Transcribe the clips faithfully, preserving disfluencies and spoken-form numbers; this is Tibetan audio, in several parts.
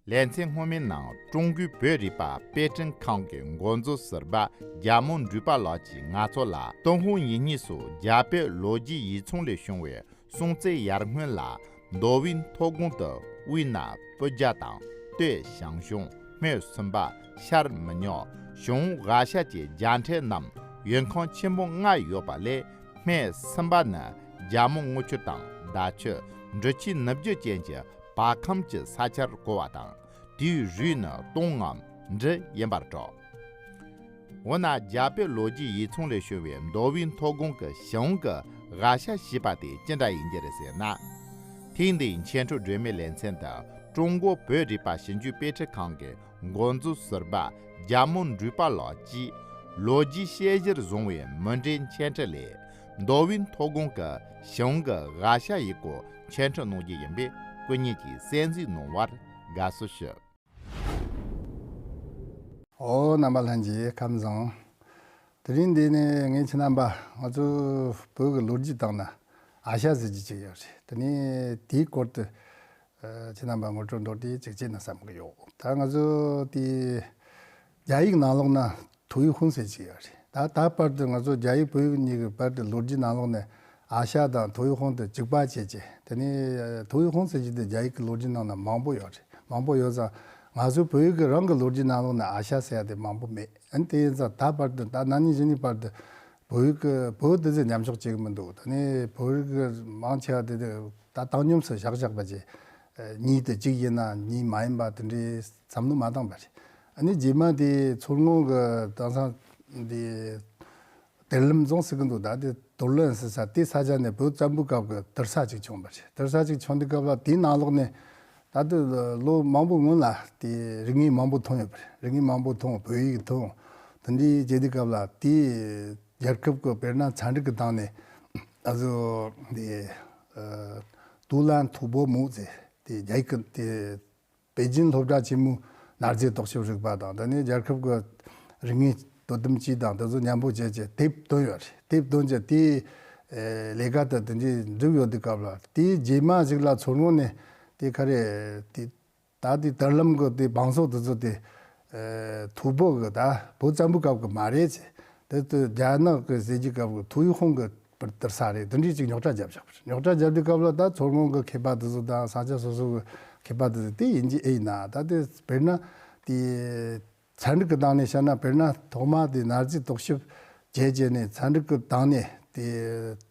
ལེ་ཚན་སྔོན་མའི་ནང་ཀྲུང་གོའི་བོད་རིག་པ་དཔེ་སྐྲུན་ཁང་གི་འགོ་གཙོ་ཟུར་པ་རྒྱལ་མོ་འབྲུག་པ་ལགས་ཀྱིས་ང་ཚོ་ལ་ཏུན་ཧོང་ཡུལ་གཉིས་སུ་རྒྱ་བོད་ལོ་རྒྱུས་ཡིག་ཚང་ལས་བྱུང་བའི་སྲོང་བཙན་ཡར་སྔོན་ལ་མདོ་དབུས་མཐོ་སྒང་དུ་དབུས་ན་སྤུ་རྒྱལ་དང་སྟོད་ཞང་ཞུང་། སྨད་སུམ་པ། ཤར་མི་ཉག་ཞུང་ཝ་ཤ་བཅས་རྒྱལ་ཕྲན་རྣམས་ཡུལ་ཁང་ཆེན་པོ་ལྔ་ཡོད་པ་ལས། སྨད་གསུམ་པ་ནི་རྒྱལ་མོ་རྔུལ་ཆུ་དང་ཟླ་ཆུ། འབྲི་ཆུའི་ནུབ་རྒྱུད་ཅན་གྱི་བར་ཁམས་ཀྱི་ས་ཆར་གོ་བ་དང་། དེའི་རུས་ནི་སྟོང་ངམ་འབྲི་ཡིན་པར་གྲགས། འོ་ན་རྒྱ་བོད་ལོ་རྒྱུས་ཡིག་ཚང་ལས་བྱུང་བའི་མདོ་དབུས་མཐོ་སྒང་གི་ཞང་གི་ཝ་ཤ་ཞེས་པ་དེ་ཅི་འདྲ་ཡིན་གྱི་རེད་ཟེར་ན། ཐེངས་འདིའི་འཆད་ཁྲིད་སྒྲོན་མེའི་ལེ་ཚན་དུ་ཀྲུང་གོ་བོད་རིག་པ་ཞིབ་འཇུག་དཔེ་ཁྲིད་ཁང་གི་འགོ་གཙོ་ཟུར་པ་རྒྱལ་མོ་འབྲུག་པ་ལགས་ཀྱིས་ལོ་རྒྱུས་དཔྱད་གཞིར་བཟུང་བའི་མུ་འབྲེལ་འཆད་ཁྲིད་ལས། མདོ་དབུས་མཐོ་སྒང་གི་ཞང་གི་ཝ་ཤ་ཡི་སྐོར་འཆད་ཁྲིད་གནང་རྒྱུ་ཡིན་པས་སྐུ་ཉིད་ཀྱིས་གསན་གཟིགས་གནང་བར་དགའ་བསུ་ཞུ། ཨོ་རྣམ་པ་ལྷན་རྒྱས་ཁམས་བཟང་། དེ་རིང་འདི་ནས་ངས་ཁྱེད་རྣམ་པ་ང་ཚོ་བོད་ཀྱི་ལོ་རྒྱུས་སྟེང་ན་ཨ་ཤ་ཟེར་གྱི་ཅིག་ཡོད་རེད། དེ་ནས་དེའི་སྐོར་དུ་ཨ་ཁྱེད་རྣམ་པ་ངོ་སྤྲོད་མདོར་བསྡུས་ཅིག་བྱས་ན་བསམ་གྱི་ཡོད། ད་ང་ཚོ་དེ་རྒྱ་ཡིག་ནང་ལོགས་ན་ཐོ་ཡི་ཧོང་ཟེར་གྱི་ཡོད་རེད། ད་ད་བར་དུ་ང་ཚོ་རྒྱ་ཡིག་བོད་ཡིག་གཉིས་ཀྱི་བར་དུ་ལོ་རྒྱུས་ནང་ལོགས་ནས་ཨ་ཤ་དང་ཐོ་ཡི་ཧོང་དུ་གཅིག་པ་བྱས་རྗེས། དེ་ནས་ཐོ་ཡི་ཧོང་ཟེར་གྱི་དེ་རྒྱ་ཡིག་གི་ལོ་རྒྱུས་ནང་ན་མང་པོ་ཡོད་རེད། མང་པོ་ཡོད་ཙང་ང་ཚོའི་བོད་ཡིག་གི་རང་གི་ལོ་རྒྱུས་ནང་ལོགས་ན་ཨ་ཤ་ཟེར་ཡ་དེ་མང་པོ་མེད། ཨ་ནི་དེ་ཡིན་ཙང་ད་བར་དུ་ད་ན་ནིང་གཞེས་ནིང་བར་དུ་བོད་ཡིག་གི་བོད་དེ་ཚོ་ཉམས་ཞོག་བྱེད་གི་མི་འདུག་ད་ནི་བོད་ཡིག་གི་མང་ཆེ་བ་དེ་དེ་ད་བཏང་སྙོམས་སུ་བཞག་བཞག་པ་བྱས། གཉིས་དེ་གཅིག་ཡིན་ན་གཉིས་མ་ཡིན་པ་དེ་འདྲའི་བསམ་བློ་མ་བཏང་པ་རེད། ཨ་ནི་རྗེས་མ་དེ་མཚོ་སྔོན་གྱི་དེང་སང་དེ་དེར་ལམ་རྫོང་ཟེར་གི་འདུག་ད་དེ་དུར་ལེན་ཟེར་ས་དེ་ས་ཆ་ནས་བོད་བཙན་པོའི་སྐབས་ཀྱི་དུར་ས་ཅིག་བྱུང་བ་རེད། དུར་ས་ཅིག་བྱུང་དུས་སྐབས་ལ་དེའི་ནང་ལོགས་ནས་ད་དུ་ལོ་མང་པོའི་སྔོན་ལ་དེ་རིག་གནས་མང་པོ་ཐོན་ཡོད་པ་རེད། རིག་གནས་མང་པོ་ཐོན། བོད་ཡིག་ཐོན། དེ་འདྲའི་བྱེད་དུས་སྐབས་ལ་དེ་རྒྱལ་ཁབ་ཀྱི་དཔེར་ན་ཚན་རིག་གི་སྟེང་ནས་ཨ་ཟོ་དེ་ཨ་ཏུའུ་ལན་ཐུའུ་པོ་མུའུ་ཟེར་དེ་རྒྱ་ཡིག་གི་དེ་པེ་ཅིན་སློབ་གྲྭ་ཆེན་མོའི་གནའ་རྫས་རྟོག་ཞིབ་རིག་པ་དང་། དེ་ནས་རྒྱལ་ཁབ་ཀྱི་རིག་གནས་དོ་དམ་སྤྱི་དང་དེ་ཚོ་མཉམ་པོ་བྱས་བྱས་དེབ་བཏོན་ཡོད་རེད། དེབ་བཏོན་བྱས་དེའི་ཨེ་ལས་ཀ་དེ་དེ་འདྲའི་འགྲུབ་ཡོད་དུས་སྐབས་ལ་དེའི་རྗེས་མ་ཞིག་ལ་མཚོ་སྔོན་ནས་དེ་ག་རེ་དེ་ད་དེ་དར་ལམ་གྱི་དེ་བང་སོ་དེ་ཚོ་དེ་ཨེ་ཐུའུ་པོ་གི་ད་བོད་བཙན་པོའི་སྐབས་ཀྱི་མ་རེད་ཅེས། དེ་དུས་རྒྱ་ནག་གི་ཟེར་གྱི་སྐབས་ཀྱི་ཐུའུ་ཡི་ཧོང་གི་པར་དར་ས་རེད། དེ་འདྲའི་ཅིག་རྙོག་དྲ་བརྒྱབ་བཞག་པ་རེད། རྙོག་དྲ་བརྒྱབ་དུས་སྐབས་ལ་ད་མཚོ་སྔོན་གྱི་མཁས་པ་དེ་ཚོ་དང་ས་ཆ་སོ་སོ་གི་མཁས་པ་དེ་ཚོ་དེ་ཡིན་གྱི་ཨེ་ཡིན་ན། ད་དེ་དཔེར་ན་དེ་ཚན་རིག་གི་སྟེང་ནས་བཤད་ན་དཔེར་ན་ཐོག་མ་དེ་གནའ་རྫས་རྟོག་ཞིབ་བྱས་བྱས་ནས་ཚན་རིག་གི་སྟེང་ནས་དེ་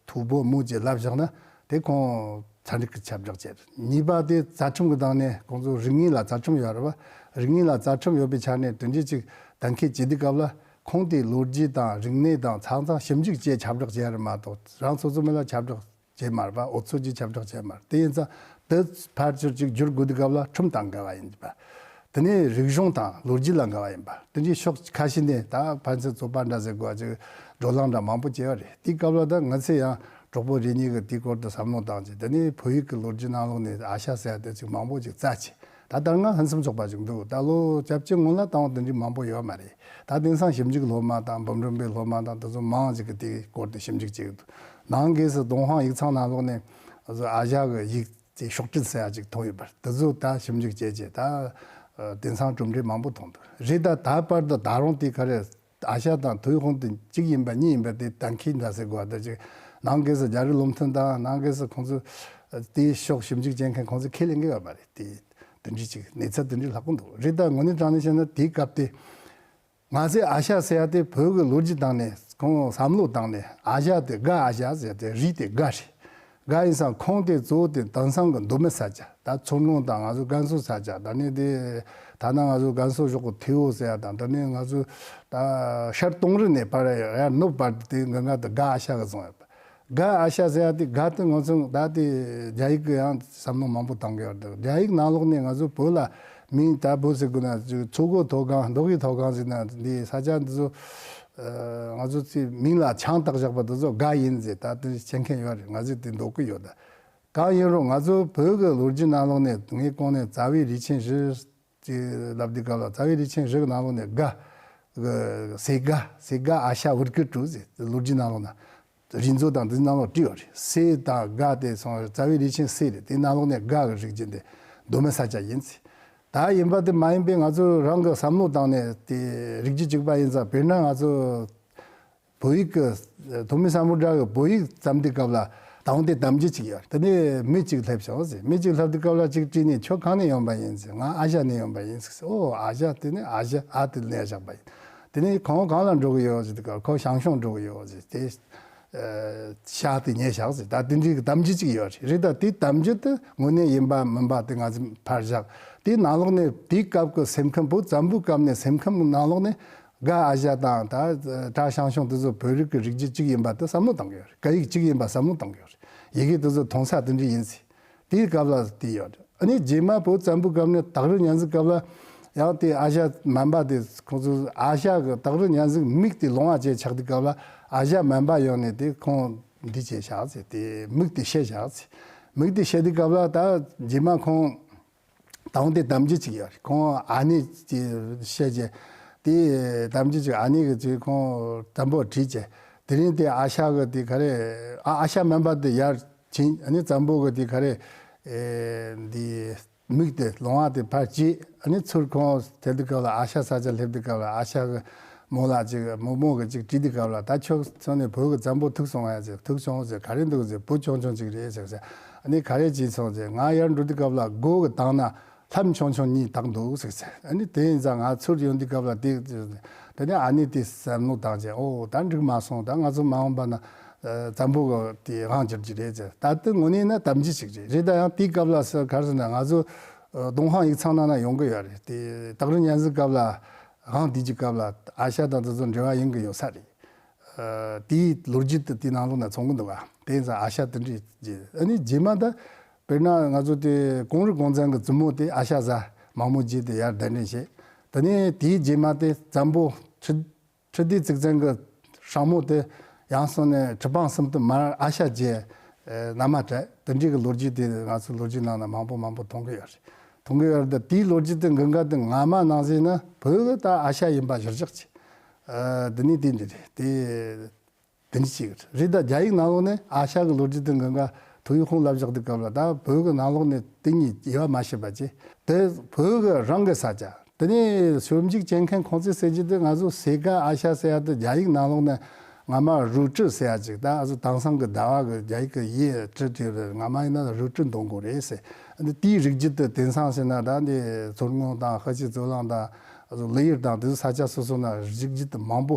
ཐུའུ་པོ་མུའུ་ཅེས་ལབ་བཞག་ན་དེ་ཁོང་ཚན་རིག་གི་ཁྱབ་བསྒྲགས་བྱས། གཉིས་པ་དེ་རྩ་ཁྲིམས་ཀྱི་སྟེང་ནས་ཁོང་ཚོ་རིག་གནས་ལ་རྩ་ཁྲིམས་ཡོད་རེད་བ། རིག་གནས་ལ་རྩ་ཁྲིམས་ཡོད་པའི་ཆ་ནས་དེ་འདྲའི་ཅིག་གཏན་འཁེལ་བྱེད་དུས་སྐབས་ལ་ཁོང་དེའི་ལོ་རྒྱུས་དང་རིག་གནས་དང་ཚང་ཚང་ཞིབ་འཇུག་བྱས་ཁྱབ་བསྒྲགས་བྱས་རེད་མ་གཏོགས་རང་སོ་སོ་མི་ལ་ཁྱབ་བསྒྲགས་བྱས་མ་རེད་པ། འུ་ཚོ་གིས་ཁྱབ་བསྒྲགས་བྱས་མ་རེད། དེ་ཡིན་ཙང་དེ་ཕར་ཚུར་ཅིག་བསྒྱུར་དགོས་དུས་སྐབས་ལ་ཁྲིམས་དང་འགལ་བ་ཡིན་པ། དེ་ནས་རིག་གཞུང་དང་ལོ་རྒྱུས་ལ་འགལ་བ་ཡིན་པ། དེ་འདྲའི་ཕྱོགས་ཁ་ཤས་ནས་ད་ཕན་ཚུན་རྩོད་པ་འདྲ་ཟེར་དགོས་པ་ཅིག་བགྲོ་གླེང་འདྲ་མང་པོ་བྱས་པ་རེད། དེའི་སྐབས་ལ་ད་ང་ཚོས་ཡང་གྲོགས་པོ་རེ་གཉིས་ཀྱིས་དེའི་སྐོར་དུ་བསམ་བློ་བཏང་རྗེས་དེ་ནས་བོད་ཡིག་གི་ལོ་རྒྱུས་ནང་ལོགས་ནས་ཨ་ཤ་ཟེར་ཡ་དེ་ཅིག་མང་པོ་ཅིག་བཙལ་རྗེས། ད་ལྟ་ང་ཕུན་སུམ་ཚོགས་པ་ཞིག་འདུག་ད་ལོ་བརྒྱད་ཅུ་སྔོན་ལ་བཏང་བ་དེ་འདྲའི་མང་པོ་ཡོད་མ་རེད། ད་དེང་སང་ཞིབ་འཇུག་སློབ་མ་དང་འབུམ་རམས་པའི་སློབ་མ་དང་དེ་ཚོ་མང་ཞིག་གིས་དེའི་སྐོར་དུ་ཞིབ་འཇུག་བྱེད་ཀྱི་འདུག་ནང་སྒོས་སུ་ཏུན་ཧོང་ཡིག་ཚང་ནང་ལོགས་ནས་ཨ་ཤ་གི་ཡིག་དེ་ཤོག་དྲིལ་ཟེར་ཡ་ཅིག་ཐོན་ཡོད་པ་རེད། དེ་ཚོ་ད་ཞིབ་འཇུག་བྱས་རྗེས་ད་དེང་སང་གྲུབ་འབྲས་མང་པོ་ཐོན་འདུག་རེད། ད་ད་བར་དུ་ད་རུང་དེ་ག་རེ་ཨ་ཤ་དང་ཐུའུ་ཧོང་དེ་གཅིག་ཡིན་པ་གཉིས་ཡིན་པ་དེ་གཏན་འཁེལ་འདྲ་ཟེར་དགོས་པ་དེ་ཅིག་ནང་སྒོས་སུ་རྒྱ་རིགས་བློ་མཐུན་དང་ནང་སྒོས་སུ་ཁོང་ཚོ་དེའི་ཕྱོགས་ཞིབ་འཇུག་བྱེད་མཁན་ཁོང་ཚོས་ཁས་ལེན་གྱི་ཡོད་པ་རེད། དེ་དེ་འདྲའི་ཅིག་གནས་ཚུལ་དེ་འདྲའི་ལྷག་གི་འདུག་རེད། ད་དངོས་གནས་དྲང་གནས་བཤད་ན་དེའི་སྐབས་དེ་ང་ཚོས་ཨ་ཤ་ཟེར་ཡ་དེ་བོད་ཀྱི་ལོ་རྒྱུས་སྟེང་ནས་ཁོང་བསམ་བློ་བཏང་ནས་ཨ་ཤ་དེ་དགའ་ཨ་ཤ་ཟེར་ཏེ་རིགས་དེ་དགའ་རེད། དགའ་ཡིན་ཙང་ཁོང་དེ་གཙོ་བོ་དེ་དེང་སང་གི་མདོ་སྨད་ས་ཆ་ད་མཚོ་སྔོན་དང་ང་ཚོ་ཀན་སུའུ་ས་ཆ་ད་ནི་དེ་ཐ་ན་ང་ཚོ་ཀན་སུའུ་གཞོགས་གི་ཐེ་བོ་ཟེར་ཡ་དང་ད་ནི་ང་ཚོ་ད་ཤར་དུང་རི་ནས་བར་ཡར་ནུབ་བར་དེ་ང་ང་དེ་དགའ་ཨ་ཤ་གི་བཟུང་ཡོད་པ། དགའ་ཨ་ཤ་ཟེར་ཡ་དེ་དགའ་དེ་ང་ཚོ་ད་དེ་རྒྱ་ཡིག་གི་ཡང་བསམ་བློ་མང་པོ་བཏང་གི་ཡོད་རེད། རྒྱ་ཡིག་ནང་ལོགས་ནས་ང་ཚོ་བོད་ལ་མིང་ད་བོད་ཟེར་དགོས་ན་མཚོ་སྒོ་མཐོ་སྒང་མདོ་དབུས་མཐོ་སྒང་ཟེར་ན་འདི་ས་ཆ་འདི་ཚོ་ང་ཚོ་ཚེ་མིང་ལ་ཆང་བཏགས་བཞག་པ་དེ་ཚོ་དགའ་ཡིན་ཟེར་ད་དེ་བཤད་མཁན་ཡོད་རེད། ང་ཚོས་དེ་འདོད་ཀྱི་ཡོད། ད་གང་ཡིན་རུང་ང་ཚོ་བོད་ཀྱི་ལོ་རྒྱུས་ནང་ལོགས་ནས་ངས་གོང་ནས་རྩ་བའི་རིགས་ཆེན་བཞི་ཅེས་ལབ་དུས་སྐབས་ལ་རྩ་བའི་རིགས་ཆེན་བཞི་གི་ནང་ལོགས་ནས་དགའ། གི་སེ་དགའ་སེ་དགའ་ཨ་ཤ་བུར་ཀི་ཀྲུ་ཟེར་ལོ་རྒྱུས་ནང་ལོགས་ན་རིགས་མཛོད་དང་འདི་ནང་ལོགས་བྲིས་ཡོད་རེད། སེ་དང་དགའ་དེ་སོང་རྩ་བའི་རིགས་ཆེན་སེ་རེད། དེ་ནང་ལོགས་ནས་དགའ་གི་རིགས་ཅན་དེ་མདོ་སྨད་ས་ཆ་ཡིན་ཟེར། ད་ཡིན་པ་དེ་མ་ཡིན་པའི་ང་ཚོ་རང་གི་བསམ་བློ་བཏང་ནས་དེ་རིགས་རྒྱུད་གཅིག་པ་ཡིན་ཙང་། དཔེར་ན་ང་ཚོ་བོད་ཡིག་གི་ཐོག་མའི་སམ་བྷོ་ཊ་གི་བོད་ཡིག་བརྩམས་དུས་སྐབས་ལ་ད་དུང་དེ་གཏམ་རྒྱུད་ཅིག་ཡོད་རེད། དེ་ནས་མི་གཅིག་སླེབས་བྱུང་ཟེར། མི་གཅིག་སླེབས་དུས་སྐབས་ལ་གཅིག་དྲིས་ནས། ཁྱོད་གང་ནས་ཡོང་པ་ཡིན་ཟེར། ང་ཨ་ཤ་ནས་ཡོང་པ་ཡིན་ཟེར། ཨོ་ཨ་ཤ། དེ་ནས་ཨ་ཤ། ཨ་དེ་ནས་བཞག་པ་ཡིན། དེ་ནས་ཁོང་གང་ལ་འགྲོ་གི་ཡོད་ཟེར་དུས་སྐབས། ཁོ་ཞང་ཞུང་འགྲོ་གི་ཡོད་ཟེར། དེ་ཨ་ཤ་དེ་ཉལ་བཞག་ཟེར། ད་དེ་འདྲའི་གི་གཏམ་རྒྱུད་ཅིག་ཡོད་རེད། རེད། ད་དེ་གཏམ་རྒྱུད་དེ་དངོས་གནས་ཡིན་པ་མིན་པ་དེ་ང་ཚོ་ཕར་བཞག་དེའི་ནང་ལོགས་ནས་དེའི་སྐབས་ཀྱི་སེམས་ཁམས། བོད་བཙན་པོའི་སྐབས་ནས་སེམས་ཁམས་ཀྱི་ནང་ལོགས་ནས་ག་ཨ་ཤ་དང་ད་གྲྭ་ཞང་ཞུང་དེ་ཚོ་བོད་རིགས་ཀྱི་རིགས་རྒྱུད་གཅིག་ཡིན་པ་དེ་བསམ་བློ་བཏང་གི་ཡོད་རེད། སྐད་ཡིག་གཅིག་ཡིན་པ་བསམ་བློ་བཏང་གི་ཡོད་རེད། ཡི་གེ་དེ་ཚོ་མཐོང་ས་དེ་འདྲ་ཡིན་ཟེར། དེའི་སྐབས་ལ་དེ་ཡོད་རེད། ཨ་ནི་རྗེས་མ་བོད་བཙན་པོའི་སྐབས་ནས་སྟག་རི་གཉན་གཟིགས་སྐབས་ལ་ཡང་དེ་ཨ་ཤ་མན་པ་དེ། ཁོང་ཚོ་ཨ་ཤ་གི་སྟག་རི་གཉན་གཟིགས་མིག་དེ་ལོང་བ་བྱས་ཆགས་དུས་སྐབས་ལ། ཨ་ཤ་མན་པ་ཡོང་ནས་དེ་ཁོང་འདི་བྱས་བཞག་ཟེར། དེ་མིག་དེ་བཤད་བཞག་ཟེར། མིག་དེ་བཤད་དུས་སྐབས་ལ་ད་རྗེས་མ་ཁོང་ད་འོང་དེ་གཏམ་རྒྱུད་ཅིག་ཡོད་རེད། ཁོང་ཨ་ནེ་དེ་བཤད་བྱས། དེ་གཏམ་རྒྱུད་ཅིག་ཨ་ནེ་གིས་ཅིག་ཁོང་བཙན་པོར་དྲིས་བྱས། དེ་རིང་དེ་ཨ་ཤ་གི་དེ་ག་རེ། ཨ་ཨ་ཤ་མན་པ་དེ་ཡར་ཕྱིན། ཨ་ནི་བཙན་པོ་གི་དེ་ག་རེ། ཨེ། འདི་མིག་དེ་ལོང་བ་དེ་ཕར་བཅད། ཨ་ནི་ཚུར་ཁོང་ཐེབས་དུས་སྐབས་ལ། ཨ་ཤ་ས་ཆ་སླེབས་དུས་སྐབས་ལ་ཨ་ཤ་གི་མོ་ལ་ཅིག་མོ་མོ་གིས་ཅིག་དྲིས་དུས་སྐབས་ལ། ད་ཁྱོད་ཚོ་ནས་བོད་ཀྱི་བཙན་པོ་ཐུག་སོང་ཡ་ཟེར། ཐུག་སོང་ཟེར། ག་རེ་འདུག་ཟེར། བུ་ཆུང་ཆུང་ཅིག་རེད་ཟེར་ཟེར། ཨ་ནི་ག་རེ་བྱས་སོང་ཟེར། ང་ཡར་འགྲོ་དུས་སྐབས་ལ་སྒོ་གི་ཐང་ན་ལྷམ་ཆུང་ཆུང་གཉིས་བཏགས་འདུག་ཟེར་ཟེར། ཨ་ནི་དེ་ཡིན་ཙང་ང་ཚུར་ཡོང་དུས་སྐབས་ལ་དེ། དེ་ནས་ཨ་ནེ་དེ་བསམ་བློ་བཏང་བྱས། ཨོ་ད་འགྲིག་མ་སོང་། ད་ང་ཚོ་མ་འོངས་པ་ན་ཨ་བཙན་པོ་གི་དེ་དབང་བསྒྱུར་གྱི་རེད་ཟེར། ད་དེ་དངོས་གནས་ན་གཏམ་རྒྱུད་ཅིག་རེད། རེད། ད་ཡང་དེའི་སྐབས་ལ་ཟེར། ག་རེ་ཟེར་ན་ང་ཚོ་ཨ་ཏུན་ཧོང་ཡིག་ཚང་ནང་ན་ཡོང་གི་ཡོད་རེད། དེ་སྟག་རི་གཉན་གཟིགས་སྐབས་ལ། དབང་དེ་གྱི་སྐབས་ལ་ཨ་ཤ་དང་དེ་ཚོ་འབྲེལ་བ་ཡིན་གྱི་ཡོད་ས་རེད། ཨ་དེའི་ལོ་རྒྱུས་དེ་དེའི་ནང་ལོགས་ན་ཚང་གི་འདུག་ག་དེ་ཡིན་ཙང་ཨ་ཤ་དེ་འདྲ་བྱས། ཨ་ནི་རྗེས་མ་ད་དཔེར་ན་ང་ཚོ་དེ་ཀོང་རི་ཀོང་བཙན་གྱི་བཙུན་མོ་དེ་ཨ་ཤ་བཟའ་མང་མོ་བྱས་ཏེ་ཡར་གདན་འདྲེན་བྱས། དེ་ནས་དེའི་རྗེས་མ་དེ་བཙན་པོ་ཁྲི་ཁྲི་ལྡེ་གཙུག་བཙན་གྱི་སྲས་མོ་དེ་ཡང་སོང་ནས་ཁྲི་འཕང་གསུམ་དུ་མར་ཨ་ཤ་བྱས། ཨ་མནའ་མ་བྲལ། དེ་འདྲའི་གི་ལོ་རྒྱུས་དེ་ང་ཚོའི་ལོ་རྒྱུས་ནང་ན་མང་པོ་མང་པོ་མཐོང་གི་ཡོད་རེད། མཐོང་གི་ཡོད་རེད། ད་དེའི་ལོ་རྒྱུས་དེ་གང་ག་དེ་སྔ་མ་ནང་བཞིན་ན་བོད་ཀྱི་ད་ཨ་ཤ་ཡིན་པ་གཞིར་བཞག་བྱས། ཨ་དེ་ནས་དེ་འདྲ་རེད། དེ་དེ་འདྲ་ཅིག་རེད། ད་རྒྱ་ཡིག་ནང་ལོགས་ནས་ཨ་ཤ་གི་ལོ་རྒྱུས་དེ་གང་ག་ཐུའུ་ཧུང་ལབ་བཞག་དུས་སྐབས་ལ། ད་བོད་ཀྱི་ནང་ལོགས་ནས་དེ་གཉིས་དབྱེ་བ་མ་ཕྱེ་བ་བྱས། དེ་བོད་ཀྱི་རང་གི་ས་ཆ། དེ་ནས་ཞིབ་འཇུག་བྱེད་མཁན་ཁོང་ཚོས་ཟེར་རྒྱུ་དེ། ང་ཚོ་སེ་ག་ཨ་ཤ་ཟེར་ཡ་དེ་རྒྱ་ཡིག་ནང་ལོགས་ནས་སྔ་མ་རུའུ་ཀྲི་ཟེར་ཡ་ཅིག་ད་ཨ་ཚོ་དེང་སང་གི་ཟླ་བ་གི་རྒྱ་ཡིག་གི་ཡི་ཀྲི་དེ་རེད། སྔ་མ་ཡིན་ན་རུའུ་ཀྲི་མདོ་མགོ་རེད་ཟེར། འདི་དེའི་རིགས་རྒྱུད་དེ་དེང་སང་ཟེར་ན་ད་འདི་མཚོ་སྔོན་དང་ཧི་ཅི་ཙོ་ལང་དང་ཨ་ཚོ་ལི་ཡུལ་དང་དེ་ཚོ་ས་ཆ་སོ་སོ་ན་རིགས་རྒྱུད་དེ་མང་པོ་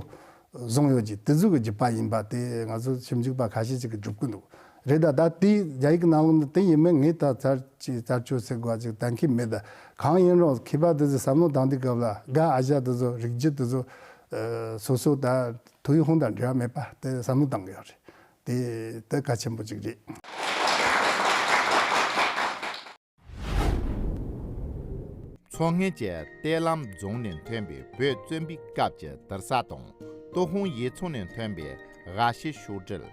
བཟུང་ཡོད་ཀྱི། དེ་ཚོ་གི་རྒྱུད་པ་ཡིན་པ་དེ་ང་ཚོ་ཞིབ་འཇུག་པ་ཁ་ཤས་ཅིག་གིས་སྒྲུབ་ཀྱི་འདུག་རེད། ད་ད་དེ་རྒྱ་ཡིག་ནང་ལོགས་ནས་དེ་ཡིན་མིན་ངས་ད་ཚར་ཅིག་ཚར་གཅོད་ཟེར་དགོས་ཅིག་གཏན་འཁེལ་མེད། ད་གང་ཡིན་རུང་མཁས་པ་དེ་ཚོས་བསམ་བློ་བཏང་དུས་སྐབས་ལ་ག་ཨ་ཤ་དེ་ཚོ་རིགས་རྒྱུད་དེ་ཚོ་ཨ་སོ་སོ་ད་ཐུའུ་ཧུང་དང་འབྲེལ་བ་མེད་པ་དེ་བསམ་བློ་བཏང་གི་ཡོད་རེད། དེ་དེ་གལ་ཆེན་པོ་ཅིག་རེད། མཚོ་སྔོན་གྱི་གཏེར་ལམ་རྫོང་ནས་ཐོན་པའི་བོད་བཙན་པོའི་སྐབས་ཀྱི་དུར་ས་དང་ཏུན་ཧོང་ཡིག་ཚང་ནས་ཐོན་པའི་ཝ་ཤི་ཤོག་དྲིལ།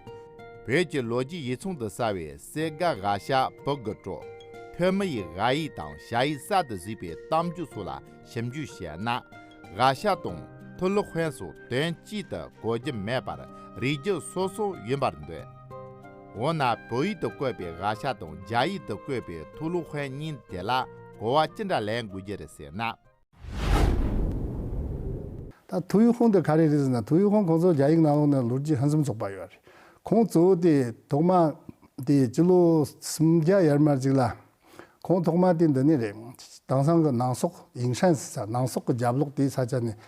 བོད་ཀྱི་ལོ་རྒྱུས་ཡིག་ཚང་དུ་གསལ་བའི་སེ་ག་ཝ་ཤ་བུ་གུ་ཀྲོ། ཕོ་མོ་ཡི་ཝ་ཡིག་དང་ཞ་ཡིག་གསར་དུ་བཟོས་པའི་གཏམ་རྒྱུད་སོགས་ལ་ཞིབ་འཇུག་བྱས་ན། ཝ་ཤ་དང་ཐུ་ལུ་ཧོན་སོགས་དོན་གཅིག་ཏུ་གོ་རྒྱུ་མེད་པར་རིགས་རྒྱུད་སོ་སོ་ཡིན་པར་འདོད། འོ་ན་བོད་ཡིག་ཏུ་བཀོད་པའི་ཝ་ཤ་དང་རྒྱ་ཡིག་ཏུ་བཀོད་པའི་ཐུ་ལུ་ཧོན་གཉིས་དེ་ལ་གོ་བ་ཅི་འདྲ་ལེན་དགོས་ཀྱི་རེད་ཟེར་ན། ད་ཐུའུ་ཧུང་དེ་ག་རེ་རེད་ཟེར་ན། ཐུའུ་ཧུང་ཁོང་ཚོ་རྒྱ་ཡིག་ནང་ལོགས་ནས་ལོ་རྒྱུས་ཕུན་སུམ་ཚོགས་པ་ཡོད་རེད། ཁོང་གཙོ་བོ་དེ་ཐོག་མ་དེ་སྤྱི་ལོ་སུམ་བརྒྱ་ཡར་མར་ཅིག་ལ། ཁོང་ཐོག་མ་དེ་འདི་ནས་རེད། དེང་སང་གི་ནང་སོག་ཡིང་ཧྲན་ཟེར་ས། ནང་སོག་གི་རྒྱབ་ལོགས་དེའི་ས་ཆ་ནས།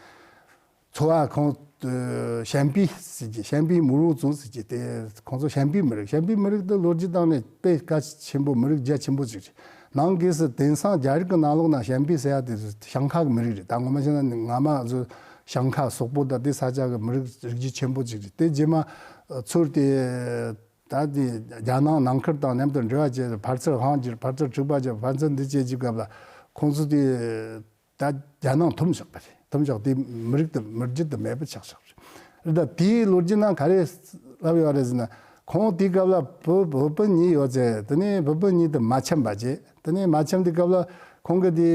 ཚོ་བ་ཁོང་ཨ་ཞན་པི་ཟེར་གྱི། ཞན་པི་མུའུ་ཙུང་ཟེར་གྱི། དེ་ཁོང་ཚོ་ཞན་པི་མི་རིགས། ཞན་པི་མི་རིགས་དེ་ལོ་རྒྱུས་སྟེང་ནས་དཔེ་གལ་ཆེན་པོ། མི་རིགས་རྒྱ་ཆེན་པོ་ཅིག་རེད། ནང་སྒོས་སུ་དེང་སང་རྒྱ་རིགས་ཀྱི་ནང་ལོགས་ན་ཞན་པི་ཟེར་ཡ་དེ་ཞིང་ཁ་གི་མི་རིགས་རེད། ད་ངོ་མ་བཤད་ན་སྔ་མ་ཚོ་ཞིང་ཁ་སོག་པོ་དང་དེ་ས་ཆ་གི་མི་རིགས་རིགས་རྒྱུད་ཆེན་པོ་ཅིག་རེད། དེ་རྗེས་མ་ཚུར་དེ་ད་དེ་རྒྱ་ནག་ནང་ཁུལ་དང་མཉམ་དུ་འབྲེལ་བ་བྱས། ཕར་ཚུར་དབང་བསྒྱུར། ཕར་ཚུར་འཁྲུག་པ་བྱས། ཕར་ཚུར་འདི་བྱས་ཀྱི་སྐབས་ལ་ཁོང་ཚོ་དེ་ད་རྒྱ་ནག་འཐོམ་བཞག་པ་རེད། འཐོམ་བཞག་དེ་མི་རིགས་དེ་མི་རྒྱུད་དེ་མེད་པ་ཆགས་བཞག་པ་རེད། རེད། ད་དེའི་ལོ་རྒྱུས་ནང་ག་རེ་ལབ་ཡོད་རེད་ཟེར་ན། ཁོང་དེའི་སྐབས་ལ་བོད་བོད་པ་གཉིས་ཡོད་ཚེ། དེ་ནས་བོད་པ་གཉིས་དེ་མ་འཆམ་པ་བྱས། དེ་ནས་མ་འཆམ་དུས་སྐབས་ལ་ཁོང་གི་དེ་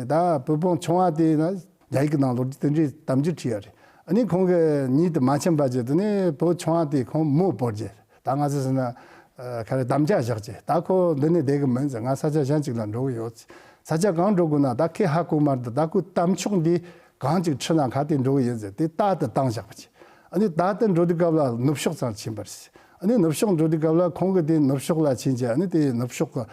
ད་བུ་སྤུན་ཆུང་བ་དེ་ན་རྒྱ་ཡིག་གི་ནང་ལོ་རྒྱུས་དེ་འདྲའི་གཏམ་རྒྱུད་བྲིས་ཡོད་རེད། ཨ་ནི་ཁོང་གི་གཉིས་དེ་མ་འཆམ་པ་བྱས། དེ་ནས་བུ་ཆུང་བ་དེ་ཁོང་མོ་བོར་རྗེས། ད་ང་ཚོ་ཟེར་ན་ཨ་ག་རེ་དམ་བཅའ་བཞག་བྱས། ད་ཁོ་འདི་ནས་བསྡད་གི་མིན་ཟེར། ང་ས་ཆ་གཞན་ཅིག་ལ་འགྲོ་གི་ཡོད་ཟེར། ས་ཆ་གང་འགྲོ་དགོས་ན་ད་ཁོས་ཧ་གོ་མ་རེད། ད་ཁོས་གཏམ་ཕྱོགས་འདི་གང་ཅིག་ཁྲིད་ན་ག་དེ་འགྲོ་གི་ཡིན་ཟེར་དེ་རྟ་དེ་བཏང་བཞག་པ་བྱས། ཨ་ནི་རྟ་དེ་འགྲོ་དུས་སྐབས་ལ་ནུབ་ཕྱོགས་ཙམ་ཕྱིན་པ་རེད། ཨ་ནི་ནུབ་ཕྱོགས་འགྲོ་དུས་སྐབས་ལ་ཁོང་གིས་དེ་ནུབ་ཕྱོགས་ལ་ཕྱིན་བྱས། ཨ་ནི་དེ་ནུབ་ཕྱོགས་ཀྱི་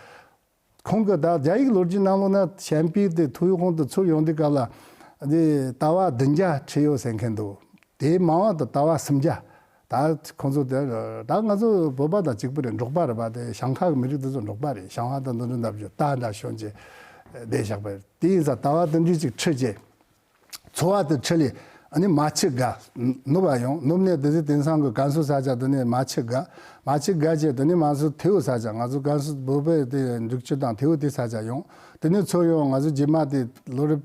ཁོང་གི་ད་རྒྱ་ཡིག་ལོ་རྒྱུས་ནང་ལོགས་ན་ཞན་པའི་དེ་ཐོ་ཡི་ཧོང་དུ་ཚུར་ཡོང་དུས་སྐབས་ལ་དེ་ཟླ་བ་བདུན་བརྒྱ་ཁྲིད་ཡོད་ཟེར་མཁན་འདུག་དེའི་མང་བ་དུ་ཟླ་བ་སུམ་བརྒྱ། ད་ཁོང་ཚོ་དེ་ད་ང་ཚོ་བོད་པ་དང་གཅིག་པ་རེད། འབྲོག་པ་རེད་པ། དེ་ཞིང་ཁ་གི་མི་རིགས་དེ་ཚོ་འབྲོག་པ་རེད། ཞིང་ཁ་དང་འདི་འདྲ་འདབས་ཀྱི་རྟ་འདྲ་ཞོན་བྱས་བསྡད་བཞག་པ་རེད། དེ་ཡིན་ཙང་ཟླ་བ་དུ་འདྲ་ཅིག་ཁྲིད་བྱས། ཚོ་བ་དེ་ཁྲིད་ལས་ཨ་ནི་མ་ཆི་ག་ནུབ་པ་ཡོང་། ནུབ་ནས་དེ་ཚེ་དེང་སང་གི་ཀན་སུའུ་ས་ཆ་དེ་ནས་མ་ཆི་ག་མ་ཆི་ག་བྱས་དེ་ནས་མ་སུ་ཐེའུ་ས་ཆ། ང་ཚོ་ཀན་སུའུ་བོད་པའི་དེ་འབྲུག་ཆུ་དང་ཐེའུ་དེ་ས་ཆ་ཡོང་། དེ་ནས་ཚུར་ཡོང་། ང་ཚོ་རྗེས་མ་དེ་ལོ་རེ་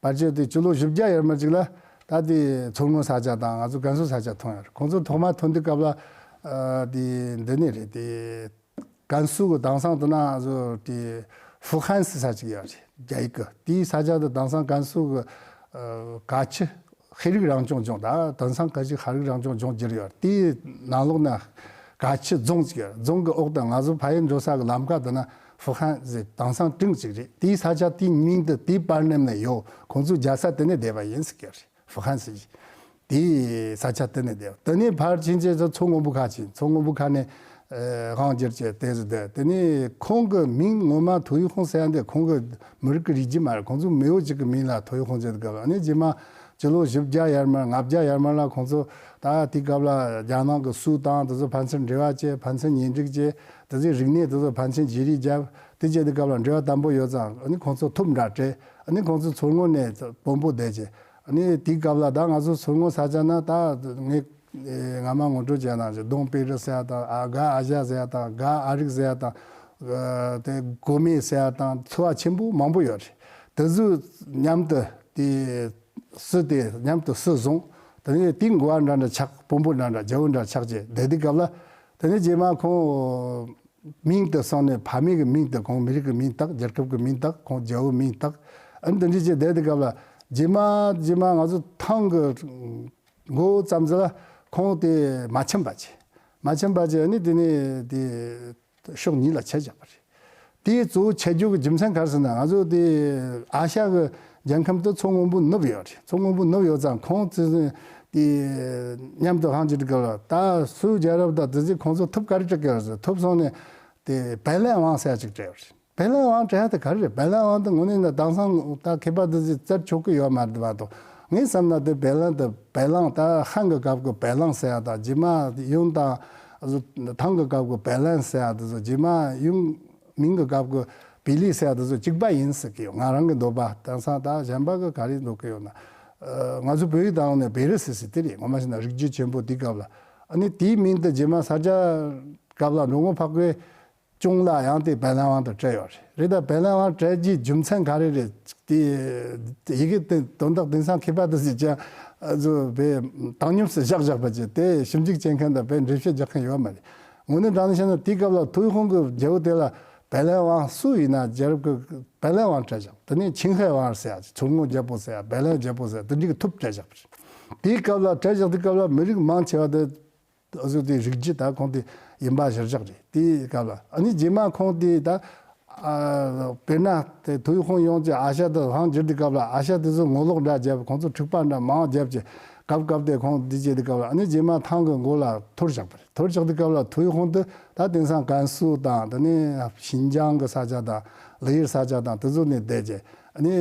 བར་ཆད་དེ་སྤྱི་ལོ་བཞི་བརྒྱ་ཡར་མར་ཅིག་ལ་ད་དེ་མཚོ་སྔོན་ས་ཆ་དང་ང་ཚོ་ཀན་སུའུ་ས་ཆ་ཐོན་ཡོད་རེད། ཁོང་ཚོ་ཐོག་མ་ཐོན་དུས་སྐབས་ལ་ཨ་དེ་འདི་ནས་རེད། དེ་ཀན་སུའུ་གི་དེང་སང་དུ་ན་བཟོ་དེ་ཧྥུ་ཧན་སི་ས་ཅིག་ཡོད་རེད། རྒྱ་ཡིག་གི་དེའི་ས་ཆ་དུ་དེང་སང་ཀན་སུའུ་གི་ཨ་ག་ཆི་ཤེས་རིག་རང་སྐྱོང་ལྗོངས། ད་དེང་སང་ག་ཆི་ཤེས་རིག་རང་སྐྱོང་ལྗོངས་བསྒྱུར་ཡོད་རེད། དེའི་ནང་ལོགས་ན་ག་ཆི་རྫོང་ཅིག་ཡོད་རེད། རྫོང་གི་འོག་ཏུ་ང་ཚོ་ཕ་ཡུལ་འགྲོ་ས་གི་ལམ་ཁ་དུ་ན་ཧྥུ་ཧན་ཟེར་དེང་སང་ཀྲིང་ཅིག་རེད། དེའི་ས་ཆ་དེའི་མིང་དུ་དེའི་པར་ནེམ་ནས་ཡོད། ཁོང་ཚོའི་རྒྱལ་ས་དེ་ནས་བསྡད་པ་ཡིན་ཟེར་གི་རེད། ཧྥུ་ཧན་ཟེར་གི་དེའི་ས་ཆ་དེ་ནས་བསྡད། དེ་ནས་ཕར་ཕྱིན་བྱས་མཚོ་སྔོན་པོ་ཁ་ཕྱིན། མཚོ་སྔོན་པོ་ཁ་ནས་ཨ་དབང་བསྒྱུར་བྱས་དེ་ཚོ་བསྡད། དེ་ནས་ཁོང་གི་མིང་ངོ་མ་ཐོ་ཡི་ཧོང་ཟེར་ཡ་འདི་ཁོང་གི་མི་རིགས་ཀྱི་རིགས་རྒྱུད་མ་རེད། ཁོང་ཚོའི་མེས་པོ་གཅིག་གི་མིང་ལ་ཐོ་ཡི་ཧོང་ཟེར་གི། ཨ་ནི་རྗེས་མ་སྤྱི་ལོ་བཞི་བརྒྱ་ཡར་མར་ལྔ་བརྒྱ་ཡར་མར་ལ་ཁོང་ཚོ་ད་དེའི་སྐབས་ལ་རྒྱ་ནག་གི་སུའུ་དང་དེ་ཚོ་ཕན་ཚུན་འབྲེལ་བ་བྱས། ཕན་ཚུན་གཉེན་སྒྲིག་བྱས། དེ་ཚོའི་རིག་གནས་དེ་ཚོ་ཕན་ཚུན་བརྗེ་རེས་བརྒྱབ། དེ་བྱས་དུས་སྐབས་ལ་འབྲེལ་བ་དམ་པོ་ཡོད་ཙང་། ཨ་ནི་ཁོང་ཚོ་ཐུབ་འདྲ་སྤྲད། ཨ་ནི་ཁོང་ཚོ་མཚོ་སྔོན་ནས་དཔོན་པོ་བསྡད་བྱས། ཨ་ནི་དེའི་སྐབས་ལ་ད་ང་ཚོ་མཚོ་སྔོན་ས་ཆ་ན་ད་ངས་ཨེ་སྔ་མ་ངོ་སྤྲོད་བྱས་ནང་བཞིན་ལྡོང་པེ་རི་ཟེར་ཡ་དང་། ཨ་ག་ཨ་ཞ་ཟེར་ཡ་དང་། ག་ཨ་རིག་ཟེར་ཡ་དང་། ཨ་དེ་གོ་མེ་ཟེར་ཡ་དང་། ཚོ་བ་ཆེན་པོ་མང་པོ་ཡོད་རེད། དེ་ཚོ་མཉམ་དུ་དེ་སུ་དེ་མཉམ་དུ་སུ་བཟུང་། དེ་ནས་དེ་འགོ་བ་འདྲ་འདྲ་ཆགས། དཔོན་པོ་འདྲ་འདྲ། རྒྱལ་པོ་འདྲ་ཆགས་བྱས་བསྡད་དུས་སྐབས་ལ། དེ་ནས་རྗེས་མ་ཁོང་མིང་དེ་སོང་ནས་ཕ་མེས་ཀྱི་མིང་དེ་ཁོང་མི་རིགས་ཀྱི་མིང་བཏགས། རྒྱལ་ཁབ་ཀྱི་མིང་བཏགས། ཁོང་རྒྱལ་པོའི་མིང་བཏགས། ཨ་ནི་དེ་འདྲ་བྱས་བསྡད་དུས་སྐབས་ལ་རྗེས་མ་རྗེས་མ་ང་ཚོ་ཐང་གི་འགོ་ཙམ་ཟིག་ལ་ཁོང་དེ་མ་ཕྱིན་པ་བྱས། མ་ཕྱིན་པ་བྱས། ཨ་ནི་དེ་ནས་དེ་ཕྱོགས་གཉིས་ལ་ཆད་བཞག་པ་རེད། དེའི་གཙོ་བོ་ཆད་རྒྱུ་གི་རྒྱུ་མཚན་ག་རེ་ཟེར་ན། ང་ཚོ་དེ་ཨ་ཤ་གི་རྒྱལ་ཁམས་དེ་མཚོ་སྔོན་པོ་ནུབ་ཡོད་རེད། མཚོ་སྔོན་པོ་ནུབ་ཡོད་ཙང་ཁོང་ཚོ་དེ་མཉམ་དུ་ཧང་གྱི་དུས་སྐབས་ལ་ད་སུའུ་རྒྱལ་རབས་དང་དེ་ཚོས་ཁོང་ཚོ་ཐུབ་ག་རེ་སྤྲད་གི་ཡོད་རེད་ཟེར། ཐུབ་སོང་ནས་དེ་བེ་ལན་ཝང་ཟེར་ཡ་ཅིག་སྤྲད་ཡོད་རེད། བེ་ལན་ཝང་སྤྲད་ཡ་དེ་ག་རེ་རེད། བེ་ལན་ཝང་དེ་དངོས་གནས་ན་དེང་སང་ད་མཁས་པ་དེ་ཚོས་བཙལ་ཆོག་གི་ཡོད་མ་རེད་མ་གཏོགས། ངས་བསམ་ན་དེ་བེ་ལན་དེ་བེ་ལང་ད་ཧན་གི་སྐབས་གི་བེ་ལང་ཟེར་ཡ་དང་། རྗེས་མ་ཡུན་དང་ཐང་གི་སྐབས་གི་བེ་ལན་ཟེར་ཡ་དེ་ཚོ། རྗེས་མ་ཡུན་མིང་གི་སྐབས་གི་བེ་ལི་ཟེར་ཡ་དེ་ཚོ་གཅིག་པ་ཡིན་ཟེར་གི་ཡོད། ང་རང་གི་འདོད་པ། དེང་སང་ད་གཞན་པ་གི་ག་རེ་འདོད་གི་ཡོད་ན། ཨ་ང་ཚོ་བོད་ཡིག་དང་ནས་བེ་རི་སི་སི་དེ་རེད། ངོ་མ་བྱས་ན་རིག་རྒྱུད་ཆེན་པོ་དེའི་སྐབས་ལ། ཨ་ནི་དེའི་མིང་དེ་རྗེས་མ་ས་སྐྱ་སྐབས་ལ་འགྲོ་མགོན་འཕགས་པའི་གཅུང་ལ་ཡང་དེ་བེ་ལན་ཝང་དུ་སྤྲད་ཡོད་རེད། རེད། ད་བེ་ལན་ཝང་སྤྲད་རྒྱུའི་རྒྱུ་མཚན་ག་རེ་རེད། དེ་ཡི་གེ་དེ་དོན་དག་དེང་སང་མཁས་པ་དེ་ཚོས་ཀྱང་ཨ་ཚོ་བས་བཏང་སྙོམས་སུ་བཞག་བཞག་པ་བྱས། དེ་ཞིབ་འཇུག་བྱེད་མཁན་དང་བས་འགྲེལ་བཤད་རྒྱག་མཁན་ཡོད་མ་རེད། དངོས་གནས་དྲང་གནས་བཤད་ན་དེའི་སྐབས་ལ་ཐོ་ཡི་ཧོང་གི་རྒྱལ་པོ་དེ་ལ་བེ་ལན་ཝང་སུ་ཡིན་ན་རྒྱལ་རབས་ཀྱི་བེ་ལན་ཝང་སྤྲད་བཞག་དེ་ནས་ཆིང་ཧའེ་ཝང་ཟེར་ཡ། མཚོ་སྔོན་རྒྱལ་པོ་ཟེར་ཡ། བེ་ལན་རྒྱལ་པོ་ཟེར་ཡ། དེ་འདྲའི་གི་ཐུབ་སྤྲད་བཞག་པ་རེད། དེའི་སྐབས་ལ་སྤྲད་བཞག་དུས་སྐབས་ལ་མི་རིགས་མང་ཆེ་བ་དེ། ཨ་ཟོ་དེ་རིགས་རྒྱུད་ད་ཁོང་དེ་ཡིན་པ་གཞིར་བཞག་རེད། དེའི་སྐབས་ལ་ཨ་ནི་རྗེས་མ་ཁོང་དེ་ད་ཨ་དཔེར་ན་དེ་ཐོ་ཡི་ཧོང་ཡོང་ཅིག་ཨ་ཤ་དེ་ཧང་བསྒྱུར་དུས་སྐབས་ལ་ཨ་ཤ་དེ་ཚོ་ངོ་ལོག་འདྲ་བརྒྱབ། ཁོང་ཚོ་འཁྲུག་པ་འདྲ་མང་བརྒྱབ་ཅིག་སྐབས་སྐབས་དེ་ཁོང་འདི་བྱེད་དུས་སྐབས་ལ་ཨ་ནི་རྗེས་མ་ཐང་གི་མགོ་ལ་འཐོར་བཞག་པ་རེད། འཐོར་བཞག་དུས་སྐབས་ལ་ཐོ་ཡི་ཧོང་དེ་ད་དེང་སང་ཀན་སུའུ་དང་དེ་ནས་ཤིན་ཅང་གི་ས་ཆ་དང་ལི་ཡུལ་ས་ཆ་དང་དེ་ཚོ་ནས་བསྡད་ཅིག་ཨ་ནི་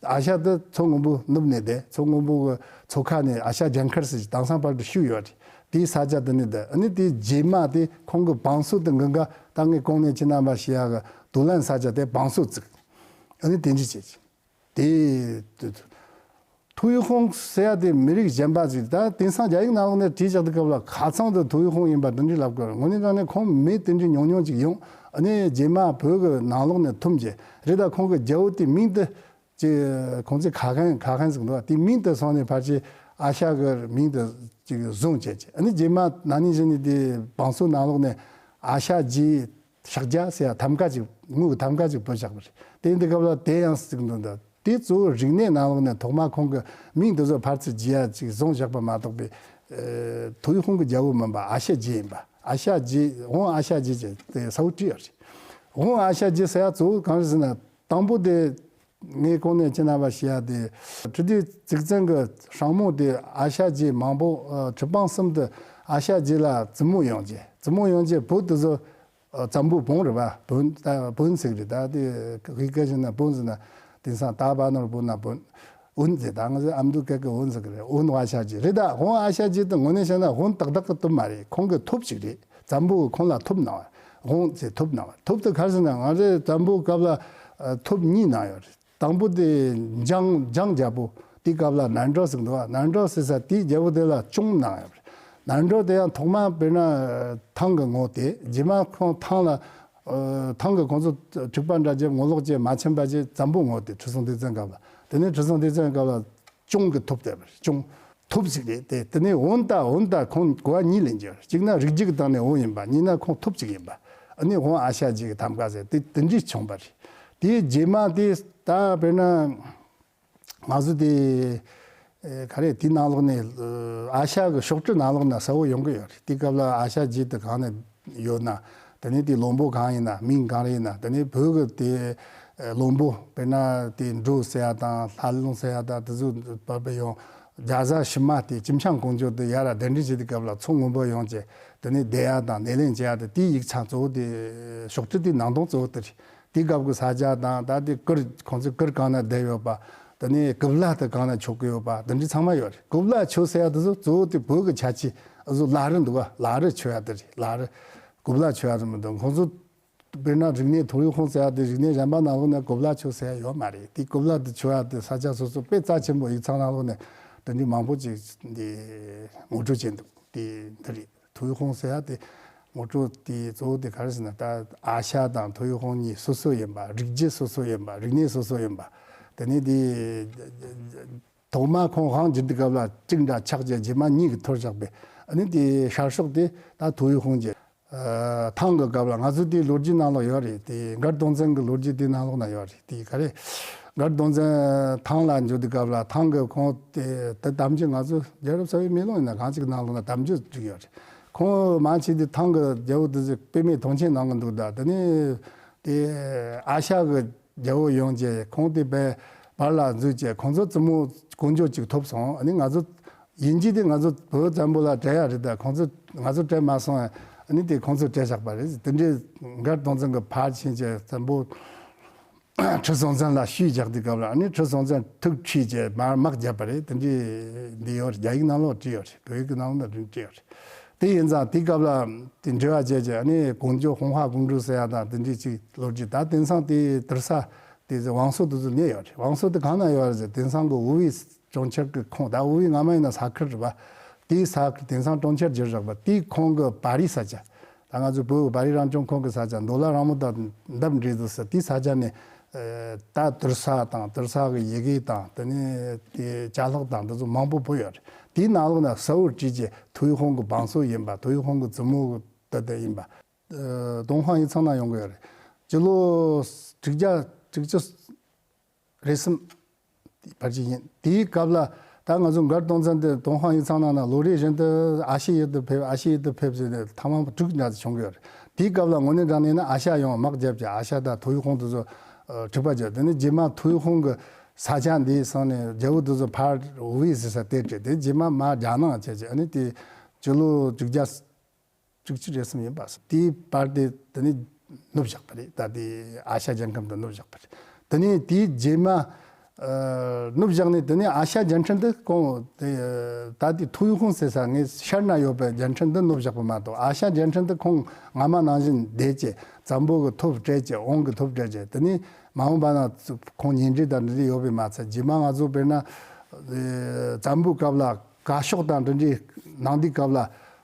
ཨ་ཤ་དེ་མཚོ་སྔོན་པོ་ནུབ་ནས་བསྡད། མཚོ་སྔོན་པོ་གི་མཚོ་ཁ་ནས་ཨ་ཤ་རྒྱལ་མཁར་ཟེར་ཅིག་དེང་སང་བར་དུ་བཞུགས་ཡོད་རེད། དེའི་ས་ཆ་དེ་ནས་བསྡད། ཨ་ནི་དེའི་རྗེས་མ་དེ་ཁོང་གི་བང་སོ་དེ་འགི་འགའ་ད་ངས་གོང་ནས་ཁྱེད་རྣམ་པ་ཞུ་ཡག་གི་དུ་ལན་ས་ཆ་དེ་བང་སོ་བཙུགས། ཨ་ནི་དེ་འདྲ་བྱས་ཀྱི། དེ་ཐུའུ་ཧོང་ཟེར་ཡ་དེ་མི་རིགས་གཞན་པ་ཞིག་ད་དེང་སང་རྒྱ་ཡིག་ནང་ལོགས་ནས་བྲིས་བཞག་དུས་སྐབས་ལ་ཁ་ཚང་དུ་ཐུའུ་ཧོང་ཡིན་པ་དེ་འདྲ་ལབ་དགོས་རེད། དངོས་གནས་དྲང་གནས་ཁོང་མི་དེ་འདྲ་ཉུང་ཉུང་ཅིག་ཡོང་། ཨ་ནི་རྗེས་མ་བོད་ཀྱི་ནང་ལོགས་ནས་ཐུམ་བྱས་རེད། ད་ཁོང་གི་རྒྱལ་པོ་དེ་མིང་དེ། ཅིག་ཁོང་ཚོས་ཁ་ཁན་ཁ་ཁན་ཟིག་འདུག་དེ་མིང་དེ་སོང་ནས་ཕལ་ཆེར་ཨ་ཤ་གི་མིང་དེ་ཅིག་བཟུང་བྱས་ཀྱི། ཨ་ནི་རྗེས་མ་ན་ནིང་བཞིན་ནི་དེ་བང་སོ་ནང་ལོགས་ནས་ཨ་ཤ་རྗེ་ཤཱཀྱ་ཟེར་ཡ་ཐམ་ཀ་ཅིག་དངུལ་གི་ཐམ་ཀ་ཅིག་བུད་བཞག་པ་རེད། དེ་འདི་སྐབས་ལ་དེ་ཡང་ཟིག་འདུག་འདུག་དེ་གཙོ་བོ་རིག་གནས་ནང་ལོགས་ནས་ཐོག་མ་ཁོང་གི་མིང་དེ་ཚོ་ཕར་ཚུར་བརྗེ་ཡ་ཅིག་བཟུང་བཞག་པ་མ་གཏོགས་པའི་ཨེ་ཐུའུ་ཧོང་གི་རྒྱལ་པོ་མིན་པ་ཨ་ཤ་རྗེ་ཡིན་པ། ཨ་ཤ་རྗེ་ཝང་ཨ་ཤ་རྗེ་ཅེས་དེ་གསལ་པོ་བྲིས་ཡོད་རེད། ཝང་ཨ་ཤ་རྗེ་ཟེར་ཡ་གཙོ་བོ་གང་རེད་ཟེར་ན། དང་པོ་དེ་ངས་གོང་ནས་ཁྱེད་རྣམ་པར་ཞུ་ཡ་དེ། ཁྲི་ལྡེ་ཙིག་ཙན་གྱི་སྲིང་མོ་དེ་ཨ་ཤ་རྗེ་མང་པོ། ཨ། ཁྲི་སྤང་གསུམ་དུ་ཨ་ཤ་རྗེ་ལ་བཙུན་མོ་ཡོང་རྗེས། བཙུན་མོ་ཡོང་རྗེས་བུ་དེ་ཚོ། ཨ། བཙན་པོ་བོན་རེད་པ། བོན། ད་བོན་ཟེར་གི་རེད། ད་དེ་གི་སྐད་བཤད་ན་བོན་ཟེར་ན། དེང་སང་ད་བ་ནོར་བོན་ན་བོན། འོན་ཟེར། ད་ང་ཚོ་ཨ་མདོ་སྐད་ཀྱི་འོན་ཟེར་གི་རེད། འོན་ཨ་ཤ་རྗེ་རེད། ད་འོན་ཨ་ཤ་རྗེ་དེ་དངོས་གནས་བཤད་ན་འོན་ཏག་ཏག་གི་ཐུབ་མ་རེད། ཁོང་གི་ཐུབ་ཅིག་རེད། བཙན་པོ་གིས་ཁོང་ལ་ཐུབ་གནང་བ། འོན་ཟེར། ཐུབ་གནང་བ། ཐུབ་དེ་ག་རེ་ཟེར་ན། ང་ཚོའི་བཙན་པོའི་སྐབས་ལ། ཨ། ཐུབ་གཉིས་གནང་ཡོད་རེད། དང་པོ་དེ་འཇང་། འཇང་རྒྱལ་པོ། དེའི་སྐབས་ལ་ནན་གྲོ་ཟེར་འདུག་བ། ནན་གྲོ་ཟེར་ས་དེའི་རྒྱལ་པོ་དེ་ལ་སྐྱོང་གནང་ཡོད་རེད། ནན་གྲོ་དེ་ཡང་ཐོག་མ་དཔེར་ན། ཨ། ཐང་གི་ངོ་དེ། རྗེས་མ་ཁོང་ཐང་ལ། ཨ། ཐང་གི་ཁོང་ཚོ་འཁྲུག་པ་འདྲ་བྱས་ངོ་ལོག་བྱས་མ་ཕྱིན་པ་བྱས་བཙན་པོའི་ངོ་དེ། ཁྲི་སྲོང་ལྡེ་བཙན་སྐབས་ལ། དེ་ནས་ཁྲི་སྲོང་ལྡེ་བཙན་སྐབས་ལ་སྐྱོང་གི་ཐུབ་བསྡད་པ་རེད། སྐྱོང་ཐུབ་ཅིག་རེད་དེ། དེ་ནས་འོན་ད། འོན་ད་ཁོང་གོ་བ་གཉིས་ལེན་གྱི་ཡོད་རེད། གཅིག་ན་རིགས་རྒྱུད་ཀྱི་སྟེང་ནས་འོན་ཡིན་པ། གཉིས་ན་ཁོང་ཐུབ་ཅིག་ཡིན་པ། ཨ་ནི་འོན་ཨ་ཤ་རྗེ་གི་ཐམ་ག་ཟེར་དེ་དེ་འདྲས་བྱུང་བ་རེད། དེའི་རྗེས་མ་དེ་ད་དཔེར་ན། ང་ཚོ་དེ། ཨེ། ག་རེ། དེའི་ནང་ལོགས་ནས། ཨ། ཨ་ཤ་གི་ཤོག་དྲིལ་ནང་ལོགས་ན་གསལ་བོ་ཡོང་གི་ཡོད་རེད། དེའི་སྐབས་ལ་ཨ་ཤ་རྗེ་དེ་གང་ནས་ཡོད་ན། དེ་ནས་དེའི་བློན་པོ་གང་ཡིན་ན། མིང་གང་རེ་ཡིན་ན། དེ་ནས་བོད་ཀྱི་དེ། ཨེ། བློན་པོ། དཔེར་ན་དེ་འབྲོ་ཟེར་ཡ་དང་། ལྷ་ལུང་ཟེར་ཡ་དང་། དེ་ཚོ་བར་པའི་ཡོང་རྒྱ་བཟའ་ཞི་མ་དེ་ཅིན་ཕྱང་ཀོང་ཇོ་དེ་ཡར་གདན་འདྲེན་བྱེད་དུས་སྐབས་ལ་མཚོ་སྔོན་པོ་ཡོང་བྱས། དེ་ནས་བསྡད་ཡ་དང་སྣེ་ལེན་བྱེད་ཡ་དེ། དེའི་ཡིག་ཚང་གཙོ་བོ་དེ། ཤོག་དྲིལ་དེའི་ནང་དོན་གཙོ་བོ་དེ་རེད། དེའི་སྐབས་ཀྱི་ས་ཆ་དང་། ད་དེ་གུར། ཁོང་ཚོས་གུར་གང་ན་བསྡད་ཡོད་པ། དེ་ནས་གུ་བླ་དེ་གང་ན་མཆོད་ཀྱི་ཡོད་པ། དེ་འདྲ་ཚང་མ་ཡོད་རེད། གུ་བླ་མཆོད་ཟེར་ཡ་དེ་ཚོ་གཙོ་བོ་དེ་བོད་ཀྱི་ཆ་ཆས། ཨ། བཟོ་བླ་རི་འདུག་བ། བླ་རི་མཆོད་ཡ་དེ་རེད། བླ་རི། གུ་བླ་མཆོད་ཡ་དེ་མི་འདུག་ཁོང་ཚོ་དཔེར་ན་རིག་གནས་ཐོ་ཡིག་ཁོངས་ཟེར་ཡ་དེ། རིག་གནས་གཞན་པ་ནང་ལོགས་ནས་གུ་བླ་མཆོད་ཟེར་ཡ་ཡོད་མ་རེད། དེ་གུ་བླ་དེ་མཆོད་ཡ་དེ་ས་ཆ་སོ་སོ་དཔེ་རྩ་ཆེན་པོ། ཡིག་ཚང་ནང་ལོགས་ནས་དེ་འདྲའི་མང་པོ་ཅིག་འདི་ངོ་སྤྲོད་བྱས་འདུག་དེ་འདི་རེད། ཐོ་ཡིག་ཁོངས་ཟེར་ཡ་དེ་ངོ་སྤྲོད་དེ་གཙོ་བོ་དེ་ག་རེ་ཟེར་ན། ད་ཨ་ཤ་དང་ཐོ་ཡིག་ཁོངས་གཉིས་སོ་སོ་ཡིན་པ། རིགས་རྒྱུད་སོ་སོ་ཡིན་པ། རིག་གནས་སོ་སོ་ཡིན་པ། དེ་ནས་དེ་ཐོག་མ་ཁོང་དབང་བསྒྱུར་དུས་སྐབས་ལ་གཅིག་འདྲ་ཆགས་བྱས། རྗེས་མ་གཉིས་ཀྱིས་འཐོར་བཞག་པས། ཨ་ནི་དེ་ཤར་ཕྱོགས་དེ་ད་ཐོ་ཡིག་ཁོངས་ཀྱི། ཨ། ཐང་གི་སྐབས་ལ། ང་ཚོ་དེའི་ལོ་རྒྱུས་ནང་ལོགས་ཡོད་རེད། དེ་མགར་གདུང་བཙན་གྱི་ལོ་རྒྱུས་དེའི་ནང་ལོགས་ན་ཡོད་རེད། དེ་ག་རེ། མགར་གདུང་བཙན་ཐང་ལ་འབྱོར་དུས་སྐབས་ལ། ཐང་གི་ཁོང་དེ། དེ་དམ་རྒྱུད་ང་ཚོ་རྒྱལ་རབས་གསལ་བའི་མེ་ལོང་ཡིན་ན་གང་ཅིག་ནང་ལོགས་ན་དམ་རྒྱུད་བསྒྲིགས་ཡོད་རེད། ཁོང་མང་ཆེ་དེ་ཐང་གི་རྒྱལ་པོ་དེ་ཚོས་དཔེ་མེད་མཐོང་ཆེན་གནང་གི་འདུག་ད་དེ་ནས་དེ་ཨ་ཤ་གི་རྒྱལ་པོ་ཡོང་བྱས། ཁོང་དེ་བར་བར་ལ་འཛུལ་བྱས། ཁོང་ཚོ་བཙུན་མོ་ཀོང་ཇོ་གཅིག་ཐོབ་སོང་། ཨ་ནི་ང་ཚོ་ཡིན་གཅིག་དེ་ང་ཚོ་བོད་བཙན་པོ་ལ་སྤྲད་ཡ་རེད། ད་ཁོང་ཚོ་ང་ཚོ་སྤྲད་མ་སོང་། ཨ་ནི་དེ་ཁོང་ཚོས་སྤྲད་བཞག་པ་རེད། དེ་འདྲའི་མགར་གདུང་བཙན་གྱི་ཕར་ཕྱིན་བྱས་བཙན་པོ་ཁྲི་སྲོང་བཙན་ལ་ཤུས་རྒྱག་དུས་སྐབས་ལ། ཨ་ནི་ཁྲི་སྲོང་བཙན་ཐུགས་ཁྲོས་བྱས་མར་དམག་བརྒྱབ་པ་རེད། དེ་འདྲའི་འདི་ཡོད་རེད། རྒྱ་ཡིག་ནང་ལོགས་བྲིས་ཡོད་རེད། བོད་ཡིག་གི་ནང་ལོགས་བྲིས་ཡོད་རེད། དེ་ཡིན་ཙང་དེའི་སྐབས་ལ་དེ་འབྲེལ་བ་བྱས་བྱས། ཨ་ནི་ཀོང་ཇོ། ཧོང་ཧྭ་ཀོང་ཇོ་ཟེར་ཡ་དང་དེ་འདྲའི་ཅིག་ལོ་རྒྱུས། ད་དེང་སང་དེ་དུར་ས་དེ་ཚོ་བང་སོ་དེ་ཚོ་གནས་ཡོད་རེད། བང་སོ་དེ་གང་ན་ཡོད་རེད་ཟེར། དེང་སང་གི་ཝུ་ཝེ་གྲོང་ཁྱེར་གྱི་ཁོངས། ད་ཝུ་ཝེ་སྔ་མ་ཡིན་ན་ས་ཁུལ་རེད་པ། དེའི་ས་ཁུལ། དེང་སང་གྲོང་ཁྱེར་བསྒྱུར་བཞག་པ། དེའི་ཁོངས་ཀྱི་བ་རི་ས་ཆ། ད་ང་ཚོ་བོད་བ་རི་རང་སྐྱོང་ཁུལ་གྱི་ས་ཆ། མདོ་ལ་རང་མོ་དང་འདབས་འབྲེལ་དུ་ས། དེའི་ས་ཆ་ནས། ཨ། ད་དུར་ས་དང་། དུར་ས་གི་ཡི་གེ་དང་། དེ་ནས་དེ་ཅ་ལག་དང་། དེ་ཚོ་མང་པོ་བུད་ཡོད་རེད། དེའི་ནང་ལོགས་ན་གསལ་བོར་བྲིས་བྱས། ཐོ་ཡིག་ཁོངས་ཀྱི་བང་སོ་ཡིན་པ། ཐོ་ཡིག་ཁོངས་ཀྱི་བཙུན་མོ་གི་དེ་དེ་ཡིན་པ། ཨ། ཏུན་ཧོང་ཡིག་ཚང་ན་ཡོང་གི་ཡོད་རེད། སྤྱི་ལོ་དྲུག་བརྒྱ་དྲུག་ཅུ་རེ་གསུམ་བར་གྱི་ཡིན། དེའི་སྐབས་ལ་ད་ང་ཚོ་མགར་གདུང་བཙན་དེ་ཏུན་ཧོང་ཡིག་ཚང་ནང་ན་ལོ་རེ་བཞིན་དུ་ཨ་ཤེ་ཡུལ་དུ་ཕེབས། ཨ་ཤེ་ཡུལ་དུ་ཕེབས་ཟེར་ནས་ཐེངས་མང་པོ་དྲུག་འདྲ་ཞིག་བྱུང་གི་ཡོད་རེད། དེའི་སྐབས་ལ་དངོས་གནས་དྲང་གནས་ན་ཨ་ཤ་ཡོང་དམག་བརྒྱབ་བྱས། ཨ་ཤ་དང་ཐོ་ཡིག་ཁོངས་དེ་ཚོ་འཁྲུག་པ་བརྒྱབ། དེ་ནས་རྗེས་མ་ཐོ་ཡིག་ཁོངས་ཀྱི་ས་ཆ་འདི་སོང་ནས་རྒྱལ་པོ་དེ་ཚོ་ཕར་ཝུ་ཝེ་ཟེར་ས་དེར་སྤྲད་དེ། རྗེས་མ་མར་རྒྱ་ནག་བྱས་བྱས། ཨ་ནི་དེ་སྤྱི་ལོ་དྲུག་བརྒྱ་དྲུག་ཅུ་རེ་གསུམ་ཡིན་པ། དེའི་བར་དེ་དེ་ནས་ནུབ་བཞག་པ་རེད། ད་དེ་ཨ་ཤ་རྒྱལ་ཁམས་དུ་ནུབ་བཞག་པ་རེད། དེ་ནས་དེའི་རྗེས་མ། ཨ། ནུབ་བཞག་ནས་དེ་ནས་ཨ་ཤ་རྒྱལ་ཕྲན་དེ་ཁོང་དེ། ད་དེ་ཐོ་ཡིག་ཁོངས་ཟེར་ས་ངའི་ཤར་ན་ཡོད་པའི་རྒྱལ་ཕྲན་དེ་ནུབ་བཞག་པ་མ་གཏོགས། ཨ་ཤ་རྒྱལ་ཕྲན་དེ་ཁོང་སྔ་མ་ནང་བཞིན་བསྡད་བྱས། བཙན་པོ་གི་ཐུགས་སྤྲད་བྱས། ཝང་གི་ཐུགས་སྤྲད་བྱས། དེ་ནས་མ་འོངས་པ་ན་ཁོང་གཉེན་འབྲེལ་དང་འབྲེལ་ཡོད་པས་མ་ཚད། རྗེས་མ་ང་ཚོ་དཔེར་ན། ཨ། བཙན་པོའི་སྐབས་ལ་བཀའ་ཤོག་དང་འབྲེལ་འདྲིས་གནང་དུས་སྐབས་ལ།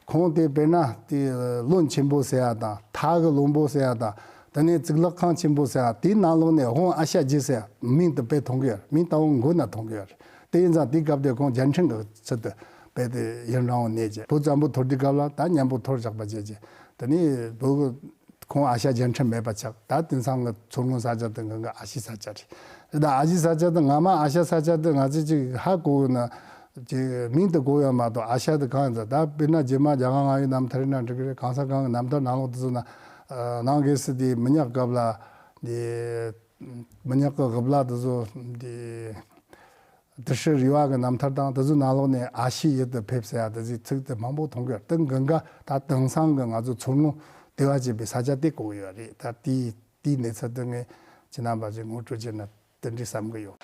ཁོང་དེ་དཔེར་ན་དེ་བློན་ཆེན་པོ་ཟེར་ཡ་དང་། ཐང་གི་བློན་པོ་ཟེར་ཡ་དང་། དེ་ནས་གཙུག་ལག་ཁང་ཆེན་པོ་ཟེར་ཡ། དེའི་ནང་ལོགས་ནས་ཝང་ཨ་ཤ་རྗེ་ཟེར་ཡ་མིང་དེ་དཔེ་མཐོང་གི་ཡོད། མིང་ལྟ་བུ་མགོ་ན་མཐོང་གི་ཡོད། དེ་ཡིན་ཙང་དེའི་སྐབས་དེ་ཁོང་རྒྱལ་ཕྲན་གྱི་ཚུལ་དུ་དཔེ་དེ་ཡུན་རིང་བོ་གནས་རྗེས། བོད་བཙན་པོ་འཐོར་དུས་སྐབས་ལ་ད་མཉམ་པོ་འཐོར་བཞག་པ་བྱས་རྗེས། དེ་ནས་བོད་ཀྱི་ཁོང་ཨ་ཤ་རྒྱལ་ཕྲན་མེད་པ་ཆགས། ད་དེང་སང་གི་མཚོ་སྔོན་ས་ཆ་དེ་གི་ཨ་ཤི་ས་ཆ་རེད། ད་ཨ་ཤི་ས་ཆ་དེ་སྔ་མ་ཨ་ཤ་ས་ཆ་དེ་ང་ཚོས་ཅིག་ཧ་གོ་ན་ཅིག་མིང་དེ་གོ་ཡོད་མ་གཏོགས། ཨ་ཤ་དེ་གང་ཡིན་ཟེར། ད་དཔེར་ན་རྗེས་མ་རྒྱལ་དབང་མངའ་བདག་རྣམ་ཐར་ཡིན་ན་འགྲིག་གི་རེད། གང་ཟག་གང་གི་རྣམ་ཐར་ནང་ལོགས་དེ་ཚོ་ན། ཨ། ནང་སྒོས་སུ་དེ་མི་ཉག་སྐབས་ལ། འདི་མི་ཉག་གི་གི་བླ་དེ་ཚོ་འདི་དེ་ཧྲི་རི་བ་གི་རྣམ་ཐར་དང་དེ་ཚོའི་ནང་ལོགས་ནས་ཨ་ཤི་ཡུལ་དུ་ཕེབས་ཟེར་ཡ་དེ་ཚོའི་ཚིག་དེ་མང་པོ་མཐོང་གི་ཡོད། དེ་གི་འགའ་ད་དེང་སང་གི་ང་ཚོ་མཚོ་སྔོན་ལྟེ་བ་བྱས་པའི་ས་ཆ་དེ་གོ་གི་ཡོད་རེད། ད་དེའི་དེའི་གནས་ཚུལ་དེ་ངས་ཁྱེད་རྣམ་པ་ཚོས་ངོ་སྤྲོད་བྱས་ན་དེ་འདྲའི་བསམ་གི་ཡོད།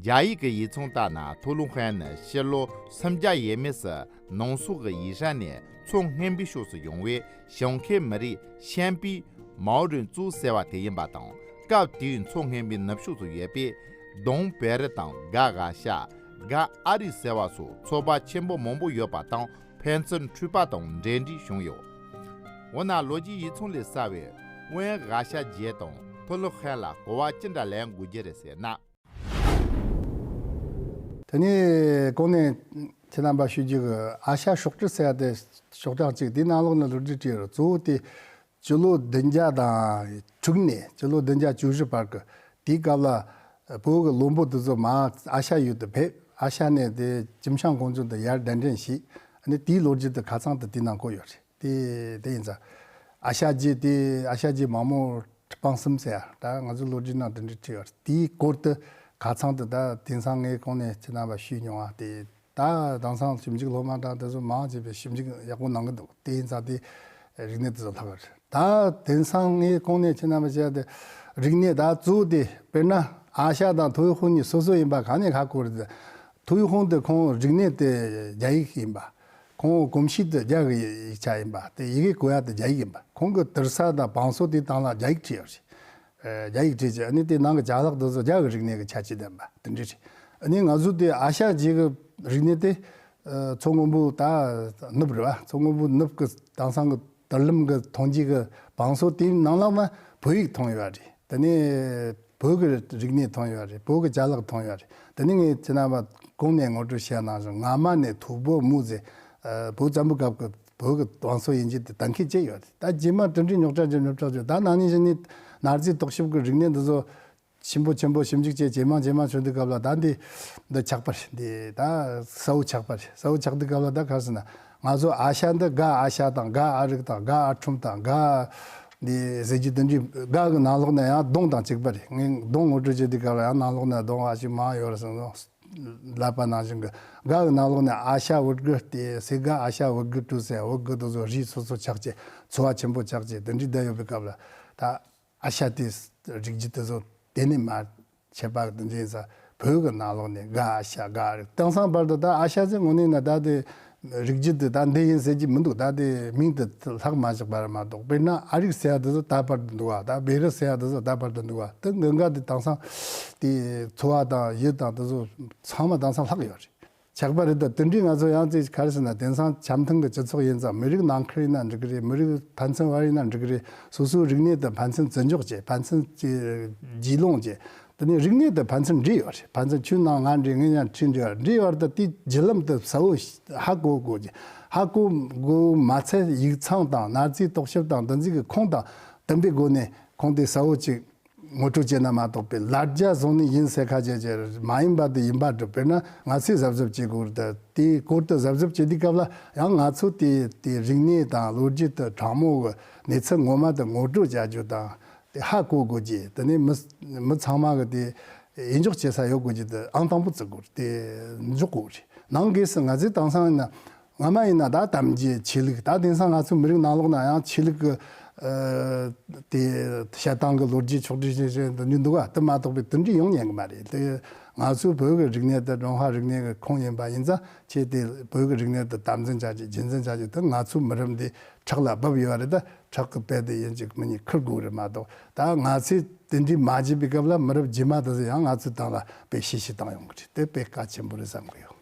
རྒྱ་ཡིག་གི་ཡིག་ཚང་ལྟར་ན་ཐུ་ལུ་ཧན་ནི་ཕྱི་ལོ་སུམ་བརྒྱ་ཡས་མས་སུ་ནང་སོག་གི་ཡིག་ཧྲན་ནས་མཚོ་སྔོན་པོའི་ཕྱོགས་སུ་ཡོང་བའི་ཞང་ཁའི་མི་རིགས་ཤན་པིའི་མའོ་རིན་ཙུའུ་ཟེར་བ་དེ་ཡིན་པ་དང་། སྐབས་དེའི་མཚོ་སྔོན་པོའི་ནུབ་ཕྱོགས་སུ་ཡོད་པའི་ལྡོང་བེ་རི་དང་ག་ཨ་ཤ། ག་ཨ་རི་ཟེར་བ་སོགས་ཚོ་པ་ཆེན་པོ་མང་པོ་ཡོད་པ་དང་། ཕན་ཚུན་འཁྲུག་པ་དང་འབྲེལ་འདྲིས་བྱུང་ཡོད། འོ་ན་ལོ་རྒྱུས་ཡིག་ཚང་ལས་གསལ་བའི་དབོན་ག་ཨ་ཤ་རྗེ་དང་ཐུ་ལུ་ཧན་ལ་གོ་བ་ཅི་འདྲ་ལེན་དགོས་ཀྱི་རེད་ཟེར་ན། དེ་ནས་གོང་ནས་ཁྱེད་རྣམ་པ་ཞུ་རྒྱུ་གི་ཨ་ཤ་ཤོག་དྲིལ་ཟེར་ཡ་དེ་ཤོག་གྲངས་གཅིག་དེའི་ནང་ལོགས་ནས་ལོ་རྒྱུས་བྲིས་ཡོད་རེད། གཙོ་བོ་དེ་སྤྱི་ལོ་བདུན་བརྒྱ་དང་དྲུག་ནས་སྤྱི་ལོ་བདུན་བརྒྱ་བཅུ་བཞི་བར་གི་དེའི་སྐབས་ལ་བོད་ཀྱི་བློན་པོ་དེ་ཚོ་མར་ཨ་ཤ་ཡུལ་དུ་ཕེབས། ཨ་ཤ་ནས་དེ་ཀྱིམ་ཤང་གུང་ཆུན་དུ་ཡར་གདན་འདྲེན་བྱས། ཨ་ནི་དེའི་ལོ་རྒྱུས་དེ་ཁ་ཚང་དུ་དེའི་ནང་བཀོད་ཡོད་རེད། དེ་དེ་ཡིན་ཙང་ཨ་ཤ་རྗེ་དེ་ཨ་ཤ་རྗེ་མང་མོ་སྤང་གསུམ་ཟེར་ཡ། ད་ང་ཚོའི་ལོ་རྒྱུས་ནང་དེ་འདྲ་བྲིས་ཡོད་རེད། དེའི་སྐོར་དུ་ཁ་ཚང་དུ་ད་དེང་སང་ངས་གོང་ནས་ཁྱེད་རྣམ་པ་ཞུས་མྱོང་བ་དེ། ད་དེང་སང་ཞིབ་འཇུག་སློབ་མ་དང་དེ་ཚོ་མང་ཆེ་བས་ཞིབ་འཇུག་ཡག་པོ་གནང་གི་འདུག། དེ་ཡིན་ཙང་དེ་རིག་གནས་དེ་ཚོ་ལྷག་གི་རེད། ད་དེང་སང་ངས་གོང་ནས་ཁྱེད་རྣམ་པ་བཤད་དེ་རིག་གནས་ད་གཙོ་བོ་དེ་དཔེར་ན་ཨ་ཤ་དང་ཐོའི་ཧུང་གཉིས་སོ་སོ་ཡིན་པ་གང་ནས་ཧ་གོ་རེད། ཐོའི་ཧུང་དེ་ཁོང་རིག་གནས་དེ་རྒྱ་ཡིག་ཡིན་པ། ཁོང་གོམས་གཤིས་དེ་རྒྱ་གི་ཡིག་ཆ་ཡིན་པ། དེ་ཡི་གེ་གོ་ཡ་དེ་རྒྱ་ཡིག་ཡིན་པ། ཁོང་གི་དུར་ས་དང་བང་སོ་དེའི་སྟེང་ལ་རྒྱ་ཡིག་བྲིས་ཡོད་རེད། རྒྱ་ཡིག་བྲིས་བྱས། ཨ་ནི་དེ་ནང་གི་ཅ་ལག་དེ་ཚོ་རྒྱ་གི་རིག་གནས་ཀྱི་ཁྱད་ཆོས་ལྡན་པ་དེ་འདྲ་རེད། ཨ་ནི་ང་ཚོ་དེ་ཨ་ཤ་རྗེ་གི་རིག་གནས་དེ་མཚོ་སྔོན་པོ་ད་ནུབ་རེད་བ། མཚོ་སྔོན་པོ་ནུབ་གི་དེང་སང་གི་དུར་ལམ་གི་མཐོང་རྒྱུ་གི་བང་སོ་དེའི་ནང་ལ་མ་བོད་ཡིག་མཐོང་ཡོད་རེད། དེ་ནས་བོད་ཀྱི་རིག་གནས་མཐོང་ཡོད་རེད། བོད་ཀྱི་ཅ་ལག་མཐོང་ཡོད་རེད། དེ་ནས་ངས་ཁྱེད་རྣམ་པ་གོང་ནས་ངོ་སྤྲོད་བྱས་ནང་བཞིན་སྔ་མ་ནས་ཐུ་བོ་མུ་ཟེར་བོད་བཙན་པོའི་སྐབས་ཀྱི་བོད་ཀྱི་བང་སོ་ཡིན་གྱི་དེ་གཏན་འཁེལ་བྱས་ཡོད་རེད། ད་རྗེས་མ་དེ་འདྲའི་རྙོག་དྲ་ཅིག་རྙོག་དྲ་ཅིག་ད་ན་ནིང་གཞེས་ནིང་གནའ་རྫས་རྟོག་ཞིབ་ཀྱི་རིག་གནས་འདི་ཚོ་ཆེན་པོ་ཆེན་པོ་ཞིབ་འཇུག་བྱས་ཇེ་མང་ཇེ་མང་བྱུང་དུས་སྐབས་ལ་ད་འདི་འདི་ཆགས་པ་རེད། འདི་ད་གསལ་བོ་ཆགས་པ་རེད། གསལ་བོ་ཆགས་དུས་སྐབས་ལ་ད་ག་རེ་ཟེར་ན་ང་ཚོ་ཨ་ཤ་འདི་ག་ཨ་ཤ་དང་ག་ཨ་རིག་དང་ག་ཨ་ཁྲོམ་དང་ག་འདི་ཟེར་རྒྱུ་དེ་འདྲའི་ག་གི་ནང་ལོགས་ན་ཡང་ལྡོང་དང་གཅིག་པ་རེད། ངས་ལྡོང་ངོ་སྤྲོད་བྱེད་དུས་སྐབས་ལ་ཡང་ནང་ལོགས་ན་ལྡོང་ཨ་ཞིག་མང་ཡོད་རེད་ཟེར་ནོ། ལབ་པ་ནང་བཞིན་གི་ག་གི་ནང་ལོགས་ན་ཨ་ཤ་བུ་གུ་དེ་སེ་ག་ཨ་ཤ་བུ་གུ་ཀྲུ་ཟེར་བུ་གུ་དེ་ཚོ་རིགས་སོ་སོ་ཆགས་བྱས་ཚོ་བ་ཆེན་པོ་ཆགས་བྱས་དེ་འདྲའི་བསྡད་ཡོད་པའི་སྐབས་ལ་ད་ཨ་ཤ་དེ་རིགས་རྒྱུད་དེ་ཚོ་དེ་ནས་མར་ཁྱད་པར་དུ་འཛིན་ས་བོད་ཀྱི་ནང་ལོགས་ནས་ག་ཨ་ཤ་ག་རིགས། དེང་སང་བར་དུ་ད་ཨ་ཤ་ཟེར་དངོས་གནས་ན་ད་དེ་རིགས་རྒྱུད་དེ་ད་འདི་ཡིན་ཟེར་གྱི་མི་འདུག། ད་དེ་མིང་དེ་ལྷག་མ་བཞག་པ་རེད་མ་གཏོགས། དཔེར་ན་ཨ་རིག་ཟེར་ཡ་དེ་ཚོ་ད་བར་དུ་འདུག་བ། ད་བེ་རི་ཟེར་ཡ་དེ་ཚོ་ད་བར་དུ་འདུག་བ། དེ་འགའ་འགའ་དེ་དེང་སང་དེ་ཚོ་བ་དང་ཡུལ་དང་དེ་ཚོ་ཚང་མ་དེང་སང་ལྷག་ཡོད་རེད། ཆགས་པ་རེད། ད་དེ་འདྲའི་ང་ཚོ་ཡང་ཅིག་ག་རེ་ཟེར་ན་དེང་སང་འཆམ་མཐུན་གྱི་སྤྱི་ཚོགས་ཡིན་ཙང་མི་རིགས་ནང་ཁུལ་ཡིན་ན་འགྲིག་གི་རེད། མི་རིགས་ཕན་ཚུན་བར་ཡིན་ན་འགྲིག་གི་རེད། སོ་སོའི་རིག་གནས་དེ་ཕན་ཚུན་བརྩི་འཇོག་བྱེད། ཕན་ཚུན་གྱི་རྒྱུས་ལོན་བྱེད། དེ་ནས་རིག་གནས་དེ་ཕན་ཚུན་འདྲེས་ཡོད་རེད། ཕན་ཚུན་ཁྱོད་ནང་ང་འདྲེས་ངས་ཡང་ཁྱོད་འདྲེས་ཡོད་རེད། འདྲེས་ཡོད་རེད། ད་དེའི་བརྒྱུད་ལམ་དེ་གསལ་བོ་ཧ་གོ་དགོས་ཀྱི། ཧ་གོ་དགོས་མ་ཚད་ཡིག་ཚང་དང་གནའ་རྫས་རྟོག་ཞིབ་དང་འདི་ཚོ་གི་ཁུངས་དང་བསྟུན་པའི་སྒོ་ནས་ཁུངས་དེ་གསལ་བོ་ཅིག་ངོ་སྤྲོད་བྱས་ན་མ་གཏོགས་པའི་ལ་རྒྱ་བཟུང་ནས་ཡིན་ཟེར་ཁ་བྱས་བྱས་མ་ཡིན་པ་དེ་ཡིན་པ་སྒྲུབ། དཔེར་ན་ང་ཚོས་གཟབ་གཟབ་བྱེད་དགོས་རེད། དེའི་སྐོར་དུ་གཟབ་གཟབ་བྱེད་དུས་སྐབས་ལ་ཡང་ང་ཚོ་དེ་དེ་རིག་གནས་དང་ལོ་རྒྱུས་དེ་དྲང་མོ་གི་གནས་ཚུལ་ངོ་མ་དེ་ངོ་སྤྲོད་བྱ་རྒྱུ་དང་དེ་ཧ་གོ་དགོས་ཀྱི། དེ་ནས་མི་མི་ཚང་མ་གི་དེ་ཡིད་འཇོག་བྱེད་ས་ཡོད་དགོས་ཀྱི་དེ་ཨང་དང་པོ་བརྩི་དགོས་རེད། དེ་འཇོག་དགོས་རེད། ནང་སྒོས་སུ་ང་ཚོས་དེང་སང་ཡིན་ན། སྔ་མ་ཡིན་ན་ད་གཏམ་རྒྱུད་ཆོས་ལུགས། ད་དེང་སང་ང་ཚོའི་མི་རིགས་ནང་ལོགས་ན་ཡང་ཆོས་ལུགས་ཀྱི་ཨ་དེ་བཤད་སྟངས་ཀྱི་ལོ་རྒྱུས་ཕྱོགས་སྒྲིག་བྱེད་བྱེད་འདི་འདྲ་འདུག་ག། དེ་མ་གཏོགས་པའི་དེ་འདྲ་ཡོང་ཉན་གི་མ་རེད། དེ་ང་ཚོའི་བོད་ཀྱི་རིག་གནས་དེ་ཀྲུང་ཧྭ་རིག་གནས་ཀྱི་ཁོངས་ཡིན་པ་ཡིན་ཙང་ཁྱེད་དེ་བོད་ཀྱི་རིག་གནས་དེ་དམ་འཛིན་བྱ་རྒྱུ་རྒྱུན་འཛིན་བྱ་རྒྱུ་དེ་ང་ཚོའི་མི་རབས་འདི་ཕྲག་ལ་བབས་ཡོད་རེད། ད་ཕྲག་གི་དཔེ་དེ་ཡིན་གཅིག་མིན་གཉིས་འཁུར་དགོས་རེད་མ་གཏོགས། ད་ང་ཚོས་དེ་འདྲ་མ་བྱས་པའི་སྐབས་ལ་མི་རབས་རྗེས་མ་དེ་ཚོ་ཡང་ང་ཚོའི་སྟེང་ལ་དཔེ་གཤེ་གཤེ་བཏང་ཡོང་གི་རེད། དེ་དཔེ་གལ་ཆེན་པོ་རེད་བསམ་གི་ཡོད།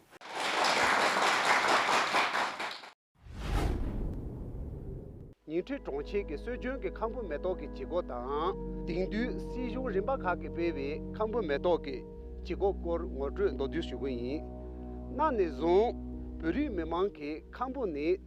ཉིང་ཁྲི་གྲོང་ཁྱེར་གྱི་སྲོལ་རྒྱུན་གྱི་ཁམ་བུ་མེ་ཏོག་གི་བྱེད་སྒོ་དང་། དེང་དུས་སྲིད་གཞུང་རིམ་པ་ཁག་གིས་སྤེལ་བའི་ཁམ་བུ་མེ་ཏོག་གི་བྱེད་སྒོ་སྐོར་ངོ་སྤྲོད་མདོར་བསྡུས་ཞུ་གི་ཡིན། གནའ་ནས་བཟུང་བོད་རིགས་མི་མང་གིས་ཁམ་བུ་ནི་